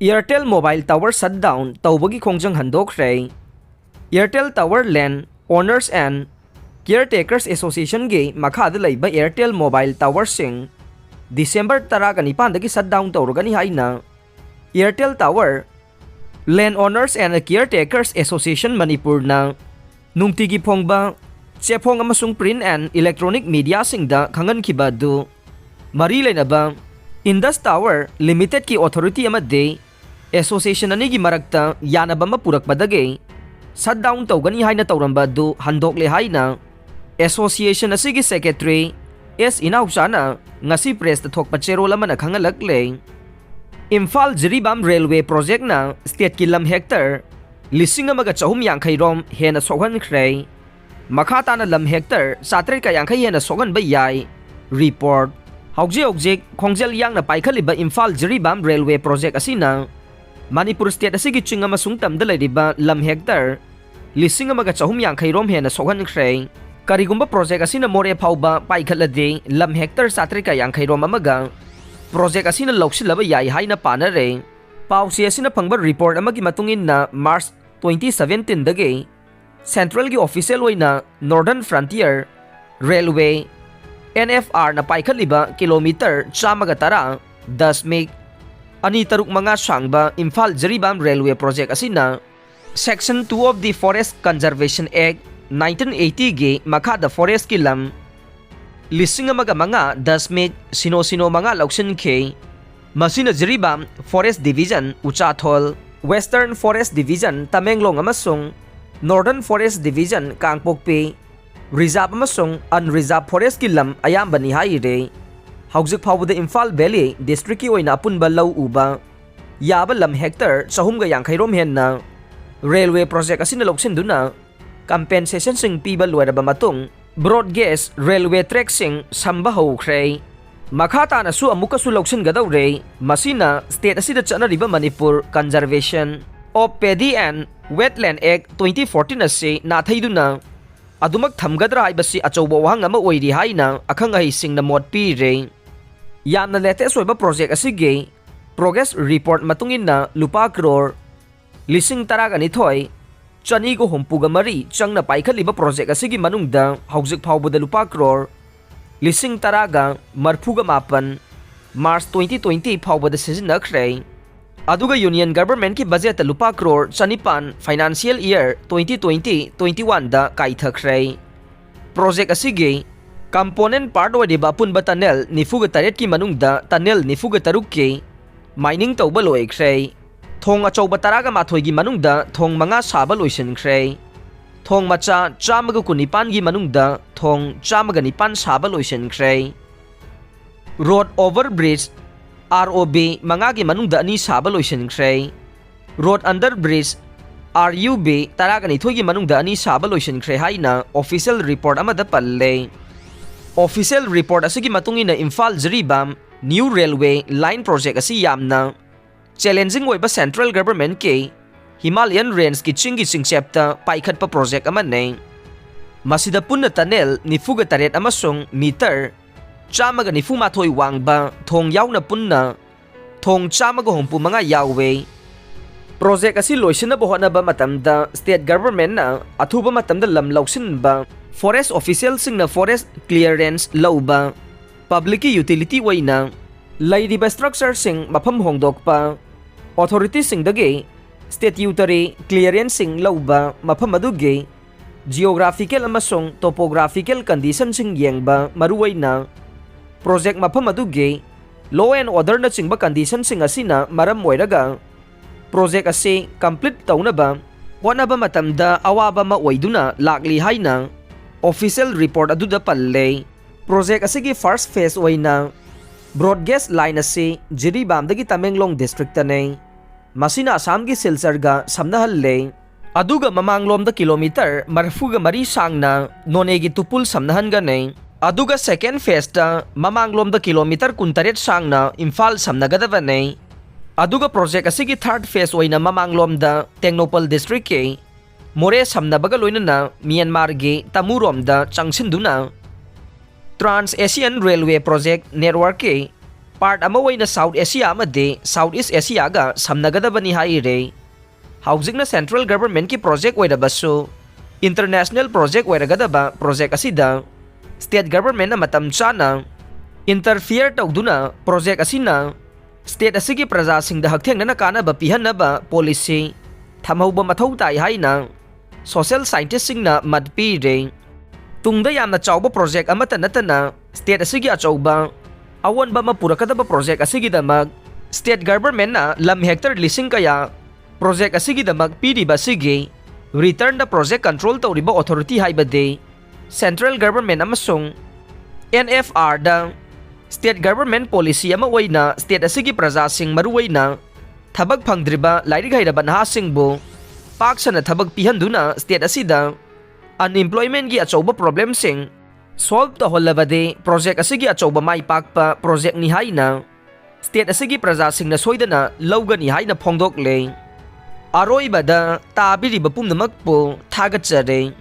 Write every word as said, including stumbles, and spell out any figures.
Airtel Mobile Tower Shutdown ꯇꯧꯕꯒꯤ ꯈꯣꯡꯖꯪ ꯍꯟꯗꯣꯛꯈ꯭ꯔꯦ꯫ Airtel Tower Land Owners and Caretakers Association ꯒꯤ ꯃꯈꯥꯗ ꯂꯩꯕ Airtel Mobile Tower ꯁꯤꯡ December ꯇꯔꯥꯒ ꯅꯤꯄꯥꯟꯗꯒꯤ shutdown ꯇꯧꯔꯒꯅꯤ ꯍꯥꯏꯅ Airtel Tower Land Owners and Caretakers Association ꯃꯅꯤꯄꯨꯔꯅ ꯅꯨꯡꯇꯤꯒꯤ ꯐꯣꯡꯕ ꯆꯦꯐꯣꯡ ꯑꯃꯁꯨꯡ print and electronic media ꯁꯤꯡꯗ ꯈꯪꯍꯟꯈꯤꯕ ꯑꯗꯨ ꯃꯔꯤ ꯂꯩꯅꯕ Indus Tower Limited ꯀꯤ authority ꯑꯃꯗꯤ association ꯑꯅꯤꯒꯤ ꯃꯔꯛꯇ ꯌꯥꯅꯕ ꯑꯃ ꯄꯨꯔꯛꯄꯗꯒꯤ shutdown ꯇꯧꯒꯅꯤ ꯍꯥꯏꯅ ꯇꯧꯔꯝꯕ ꯑꯗꯨ ꯍꯟꯗꯣꯛꯂꯦ ꯍꯥꯏꯅ association ꯑꯁꯤꯒꯤ secretary ꯑꯦꯁ ꯏꯅꯥꯎꯆꯥꯅ ꯉꯁꯤ press ꯇ ꯊꯣꯛꯄ ꯆꯦꯔꯣꯜ ꯑꯃꯅ ꯈꯪꯍꯜꯂꯛꯂꯦ꯫ ꯏꯝꯐꯥꯜ ꯖꯤꯔꯤꯕꯥꯝ railway project ꯅ state ꯀꯤ ꯂꯝ hectare ꯂꯤꯁꯤꯡ ꯑꯃꯒ ꯆꯍꯨꯝ ꯌꯥꯡꯈꯩ ꯔꯣꯝ ꯍꯦꯟꯅ ꯁꯣꯛꯍꯟꯈ꯭ꯔꯦ꯫ ꯃꯈꯥ ꯇꯥꯅ ꯂꯝ hectare ꯆꯥꯇ꯭ꯔꯦꯠꯀ ꯌꯥꯡꯈꯩ ꯍꯦꯟꯅ ꯁꯣꯛꯍꯟꯕ ꯌꯥꯏ꯫ Report꯫ ꯍꯧꯖꯤꯛ ꯍꯧꯖꯤꯛ ꯈꯣꯡꯖꯦꯜ ꯌꯥꯡꯅ ꯄꯥꯏꯈꯠꯂꯤꯕ ꯏꯝꯐꯥꯜ ꯖꯤꯔꯤꯕꯥꯝ railway project ꯑꯁꯤꯅ ꯃꯅꯤꯄꯨꯔ state ꯑꯁꯤꯒꯤ ꯆꯤꯡ ꯑꯃꯁꯨꯡ ꯇꯝꯗ ꯂꯩꯔꯤꯕ ꯂꯝ hectare ꯂꯤꯁꯤꯡ ꯑꯃꯒ ꯆꯍꯨꯝ ꯌꯥꯡꯈꯩ ꯔꯣꯝ ꯍꯦꯟꯅ ꯁꯣꯛꯍꯟꯈ꯭ꯔꯦ꯫ ꯀꯔꯤꯒꯨꯝꯕ project ꯑꯁꯤꯅ ꯃꯣꯔꯦ ꯐꯥꯎꯕ ꯄꯥꯏꯈꯠꯂꯗꯤ ꯂꯝ hectare ꯆꯥꯇ꯭ꯔꯦꯠꯀ ꯌꯥꯡꯈꯩ ꯔꯣꯝ ꯑꯃꯒ project ꯑꯁꯤꯅ ꯂꯧꯁꯤꯜꯂꯕ ꯌꯥꯏ ꯍꯥꯏꯅ ꯄꯥꯅꯔꯦ꯫ ꯄꯥꯎꯆꯦ ꯑꯁꯤꯅ ꯐꯪꯕ report ꯑꯃꯒꯤ ꯃꯇꯨꯡ ꯏꯟꯅ March twenty seventeen ꯗꯒꯤ central ꯒꯤ official ꯑꯣꯏꯅ Northern Frontier Railway, N F R ꯅ ꯄꯥꯏꯈꯠꯂꯤꯕ kilometre ꯆꯥꯝꯃꯒ ꯇꯔꯥ, ꯗꯁꯃꯤꯛ ꯑꯅꯤ ꯇꯔꯨꯛ ꯃꯉꯥ ꯁꯥꯡꯕ ꯏꯝꯐꯥꯜ ꯖꯤꯔꯤꯕꯥꯝ railway project ꯑꯁꯤꯅ Section two of the Forest Conservation Act nineteen eighty ꯒꯤ ꯃꯈꯥꯗ forest ꯀꯤ ꯂꯝ ꯂꯤꯁꯤꯡ ꯑꯃꯒ ꯃꯉꯥ ꯗꯁꯃꯤꯛ ꯁꯤꯅꯣ ꯁꯤꯅꯣ ꯃꯉꯥ ꯂꯧꯁꯤꯟꯈꯤ꯫ ꯃꯁꯤꯅ Jiribam Forest Division, ꯎꯆꯥꯊꯣꯜ, Western Forest Division, Tamenglong, ꯑꯃꯁꯨꯡ Northern Forest Division, ꯀꯥꯡꯄꯣꯛꯄꯤ, reserve ꯑꯃꯁꯨꯡ unreserved forest ꯀꯤ ꯂꯝ ꯑꯌꯥꯝꯕꯅꯤ ꯍꯥꯏꯔꯦ꯫ ꯍꯧꯖꯤꯛ ꯐꯥꯎꯕꯗ ꯏꯝꯐꯥꯜ Valley district ꯀꯤ ꯑꯣꯏꯅ ꯑꯄꯨꯟꯕ ꯂꯧ ꯎꯕ ꯌꯥꯕ ꯂꯝ hectare ꯆꯍꯨꯝꯒ ꯌꯥꯡꯈꯩ ꯔꯣꯝ ꯍꯦꯟꯅ railway project ꯑꯁꯤꯅ ꯂꯧꯁꯤꯟꯗꯨꯅ compensation ꯁꯤꯡ ꯄꯤꯕ ꯂꯣꯏꯔꯕ ꯃꯇꯨꯡ, broad gauge railway track ꯁꯤꯡ ꯁꯝꯕ ꯍꯧꯈ꯭ꯔꯦ꯫ ꯃꯈꯥ ꯇꯥꯅꯁꯨ ꯑꯃꯨꯛꯀꯁꯨ ꯂꯧꯁꯤꯟꯒꯗꯧꯔꯦ꯫ ꯃꯁꯤꯅ state ꯑꯁꯤꯗ ꯆꯠꯅꯔꯤꯕ Manipur Conservation of Paddy and Wetland Act twenty fourteen ꯑꯁꯤ ꯅꯥꯊꯩꯗꯨꯅ ꯑꯗꯨꯃꯛ ꯊꯝꯒꯗ꯭ꯔꯥ ꯍꯥꯏꯕꯁꯤ ꯑꯆꯧꯕ ꯋꯥꯍꯪ ꯑꯃ ꯑꯣꯏꯔꯤ ꯍꯥꯏꯅ ꯑꯈꯪ ꯑꯍꯩꯁꯤꯡꯅ ꯃꯣꯠ ꯄꯤꯔꯦ꯫ ꯌꯥꯝꯅ latest ꯑꯣꯏꯕ project ꯑꯁꯤꯒꯤ Progress report ꯃꯇꯨꯡ ꯏꯟꯅ ꯂꯨꯄꯥ ꯀ꯭ꯔꯣꯔ ꯂꯤꯁꯤꯡ ꯇꯔꯥꯒ ꯅꯤꯊꯣꯏ ꯆꯅꯤꯒ ꯍꯨꯝꯐꯨꯒ ꯃꯔꯤ ꯆꯪꯅ ꯄꯥꯏꯈꯠꯂꯤꯕ ꯄ꯭ꯔꯣꯖꯦꯛ ꯑꯁꯤꯒꯤ ꯃꯅꯨꯡꯗ ꯍꯧꯖꯤꯛ ꯐꯥꯎꯕꯗ ꯂꯨꯄꯥ ꯀ꯭ꯔꯣꯔ ꯂꯤꯁꯤꯡ ꯇꯔꯥꯒ ꯃꯔꯐꯨꯒ ꯃꯥꯄꯟ March twenty twenty ꯐꯥꯎꯕꯗ ꯁꯤꯖꯤꯟꯅꯈ꯭ꯔꯦ꯫ ꯑꯗꯨꯒ ꯌꯨꯅꯤꯌꯟ ꯒꯚꯔꯟꯃꯦꯟꯠꯀꯤ ꯕꯖꯦꯠꯇ ꯂꯨꯄꯥ ꯀ꯭ꯔꯣꯔ ꯆꯅꯤꯄꯥꯟ financial year twenty twenty twenty one ꯗ ꯀꯥꯏꯊꯈ꯭ꯔꯦ꯫ ꯄ꯭ꯔꯣꯖꯦꯛ ꯑꯁꯤꯒꯤ component part ꯑꯣꯏꯔꯤꯕ ꯑꯄꯨꯟꯕ tunnel ꯅꯤꯐꯨꯒ ꯇꯔꯦꯠꯀꯤ ꯃꯅꯨꯡꯗ tunnel ꯅꯤꯐꯨꯒ ꯇꯔꯨꯛꯀꯤ mining ꯇꯧꯕ ꯂꯣꯏꯈ꯭ꯔꯦ꯫ ꯊꯣꯡ ꯑꯆꯧꯕ ꯇꯔꯥꯒ ꯃꯥꯊꯣꯏꯒꯤ ꯃꯅꯨꯡꯗ ꯊꯣꯡ ꯃꯉꯥ ꯁꯥꯕ ꯂꯣꯏꯁꯤꯟꯈ꯭ꯔꯦ꯫ ꯊꯣꯡ ꯃꯆꯥ ꯆꯥꯝꯃꯒ ꯀꯨꯟꯅꯤꯄꯥꯟꯒꯤ ꯃꯅꯨꯡꯗ ꯊꯣꯡ ꯆꯥꯝꯃꯒ ꯅꯤꯄꯥꯟ ꯁꯥꯕ ꯂꯣꯏꯁꯤꯟꯈ꯭ꯔꯦ꯫ Road over bridge, R O B, ꯃꯉꯥꯒꯤ ꯃꯅꯨꯡꯗ ꯑꯅꯤ ꯁꯥꯕ ꯂꯣꯏꯁꯤꯟꯈ꯭ꯔꯦ꯫ Road under bridge, R U B, ꯇꯔꯥꯒ ꯅꯤꯊꯣꯏꯒꯤ ꯃꯅꯨꯡꯗ ꯑꯅꯤ ꯁꯥꯕ ꯂꯣꯏꯁꯤꯟꯈ꯭ꯔꯦ ꯍꯥꯏꯅ official report ꯑꯃꯗ ꯄꯜꯂꯦ꯫ Official report ꯑꯁꯤꯒꯤ ꯃꯇꯨꯡ ꯏꯟꯅ Imphal Jiribam new railway line project ꯑꯁꯤ ꯌꯥꯝꯅ challenging ꯑꯣꯏꯕ central governmentꯀꯤ Himalayan rangeꯀꯤ ꯆꯤꯡꯒꯤ ꯆꯤꯡꯆꯦꯞꯇ ꯄꯥꯏꯈꯠꯄ ꯄ꯭ꯔꯣꯖꯦꯛ ꯑꯃꯅꯤ꯫ ꯃꯁꯤꯗ ꯄꯨꯟꯅ tunnel ꯅꯤꯐꯨꯒ ꯇꯔꯦꯠ ꯑꯃꯁꯨꯡ meter ꯆꯥꯝꯃꯒ ꯅꯤꯐꯨ ꯃꯥꯊꯣꯏ ꯋꯥꯡꯕ ꯊꯣꯡ ꯌꯥꯎꯅ ꯄꯨꯟꯅ ꯊꯣꯡ ꯆꯥꯝꯃꯒ ꯍꯨꯝꯐꯨ ꯃꯉꯥ ꯌꯥꯎꯋꯦ꯫ ꯄ꯭ꯔꯣꯖꯦꯛ ꯑꯁꯤ ꯂꯣꯏꯁꯤꯟꯅꯕ ꯍꯣꯠꯅꯕ ꯃꯇꯝꯗ state governmentꯅ ꯑꯊꯨꯕ ꯃꯇꯝꯗ ꯂꯝ ꯂꯧꯁꯤꯟꯕ, forest officialꯁꯤꯡꯅ forest clearance ꯂꯧꯕ, publicꯀꯤ utility ꯑꯣꯏꯅ ꯂꯩꯔꯤꯕ structureꯁꯤꯡ ꯃꯐꯝ ꯍꯣꯡꯗꯣꯛꯄ, authorityꯁꯤꯡꯗꯒꯤ statutory clearanceꯁꯤꯡ ꯂꯧꯕ, ꯃꯐꯝ ꯑꯗꯨꯒꯤ geographical ꯑꯃꯁꯨꯡ topographical conditionꯁꯤꯡ ꯌꯦꯡꯕ, ꯃꯔꯨꯑꯣꯏꯅ project ꯃꯐꯝ ꯑꯗꯨꯒꯤ law and orderꯅꯆꯤꯡꯕ conditionꯁꯤꯡ ꯑꯁꯤꯅ ꯃꯔꯝ ꯑꯣꯏꯔꯒ project ꯑꯁꯤ complete ꯇꯧꯅꯕ ꯍꯣꯠꯅꯕ ꯃꯇꯝꯗ ꯑꯋꯥꯕ ꯑꯃ ꯑꯣꯏꯗꯨꯅ ꯂꯥꯛꯂꯤ ꯍꯥꯏꯅ official report ꯑꯗꯨꯗ ꯄꯜꯂꯦ꯫ Project ꯑꯁꯤꯒꯤ first phase ꯑꯣꯏꯅ broad gauge line ꯑꯁꯤ ꯖꯤꯔꯤꯕꯥꯝꯗꯒꯤ ꯇꯃꯦꯡꯂꯣꯡ districtꯇꯅꯤ꯫ ꯃꯁꯤꯅ ꯑꯁꯥꯝꯒꯤ ꯁꯤꯜꯆꯔꯒ ꯁꯝꯅꯍꯜꯂꯦ꯫ ꯑꯗꯨꯒ ꯃꯃꯥꯡꯂꯣꯝꯗ kilometre ꯃꯔꯐꯨꯒ ꯃꯔꯤ ꯁꯥꯡꯅ ꯅꯣꯅꯦꯒꯤ ꯇꯨꯄꯨꯜ ꯁꯝꯅꯍꯟꯒꯅꯤ꯫ ꯑꯗꯨꯒ second phaseꯇ ꯃꯃꯥꯡꯂꯣꯝꯗ kilometre ꯀꯨꯟꯇꯔꯦꯠ ꯁꯥꯡꯅ ꯏꯝꯐꯥꯜ ꯁꯝꯅꯒꯗꯕꯅꯤ꯫ ꯑꯗꯨꯒ project ꯑꯁꯤꯒꯤ third phase ꯑꯣꯏꯅ ꯃꯃꯥꯡꯂꯣꯝꯗ ꯇꯦꯡꯅꯧꯄꯜ districtꯀꯤ ꯃꯣꯔꯦ ꯁꯝꯅꯕꯒ ꯂꯣꯏꯅꯅ ꯃ꯭ꯌꯥꯟꯃꯥꯔꯒꯤ ꯇꯃꯨꯔꯣꯝꯗ ꯆꯪꯁꯤꯟꯗꯨꯅ Trans Asian Railway Project Networkꯀꯤ part ꯑꯃ ꯑꯣꯏꯅ South Asia ꯑꯃꯗꯤ South East Asiaꯒ ꯁꯝꯅꯒꯗꯕꯅꯤ ꯍꯥꯏꯔꯦ꯫ ꯍꯧꯖꯤꯛꯅ central governmentꯀꯤ project ꯑꯣꯏꯔꯕꯁꯨ, international project ꯑꯣꯏꯔꯒꯗꯕ project ꯑꯁꯤꯗ state governmentꯅ ꯃꯇꯝ ꯆꯥꯅ interfere ꯇꯧꯗꯨꯅ project ꯑꯁꯤꯅ state ꯑꯁꯤꯒꯤ ꯄ꯭ꯔꯖꯥꯁꯤꯡꯗ ꯍꯛꯊꯦꯡꯅꯅ ꯀꯥꯟꯅꯕ ꯄꯤꯍꯟꯅꯕ policy ꯊꯝꯍꯧꯕ ꯃꯊꯧ ꯇꯥꯏ ꯍꯥꯏꯅ social scientistꯁꯤꯡꯅ ꯃꯠ ꯄꯤꯔꯦ꯫ ꯇꯨꯡꯗ ꯌꯥꯝꯅ ꯆꯥꯎꯕ project ꯑꯃꯠꯇ ꯅꯠꯇꯅ state ꯑꯁꯤꯒꯤ ꯑꯆꯧꯕ ꯑꯑꯣꯟꯕ ꯑꯃ ꯄꯨꯔꯛꯀꯗꯕ project ꯑꯁꯤꯒꯤꯗꯃꯛ state governmentꯅ ꯂꯝ hectare ꯂꯤꯁꯤꯡ ꯀꯌꯥ project ꯑꯁꯤꯒꯤꯗꯃꯛ ꯄꯤꯔꯤꯕ ꯑꯁꯤꯒꯤ returnꯗ project control ꯇꯧꯔꯤꯕ authority ꯍꯥꯏꯕꯗꯤ central government ꯑꯃꯁꯨꯡ NFRꯗ state government policy ꯑꯃ ꯑꯣꯏꯅ state ꯑꯁꯤꯒꯤ ꯄ꯭ꯔꯖꯥꯁꯤꯡ, ꯃꯔꯨꯑꯣꯏꯅ ꯊꯕꯛ ꯐꯪꯗ꯭ꯔꯤꯕ ꯂꯥꯏꯔꯤꯛ ꯍꯩꯔꯕ ꯅꯍꯥꯁꯤꯡꯕꯨ ꯄꯥꯛ ꯁꯟꯅ ꯊꯕꯛ ꯄꯤꯍꯟꯗꯨꯅ state ꯑꯁꯤꯗ unemploymentꯀꯤ ꯑꯆꯧꯕ problemꯁꯤꯡ solve ꯇꯧꯍꯜꯂꯕꯗꯤ project ꯑꯁꯤꯒꯤ ꯑꯆꯧꯕ ꯃꯥꯏ ꯄꯥꯛꯄ projectꯅꯤ ꯍꯥꯏꯅ state ꯑꯁꯤꯒꯤ ꯄ꯭ꯔꯖꯥꯁꯤꯡꯅ ꯁꯣꯏꯗꯅ ꯂꯧꯒꯅꯤ ꯍꯥꯏꯅ ꯐꯣꯡꯗꯣꯛꯂꯦ꯫ ꯑꯔꯣꯏꯕꯗ ꯇꯥꯕꯤꯔꯤꯕ ꯄꯨꯝꯅꯃꯛꯄꯨ ꯊꯥꯒꯠꯆꯔꯤ꯫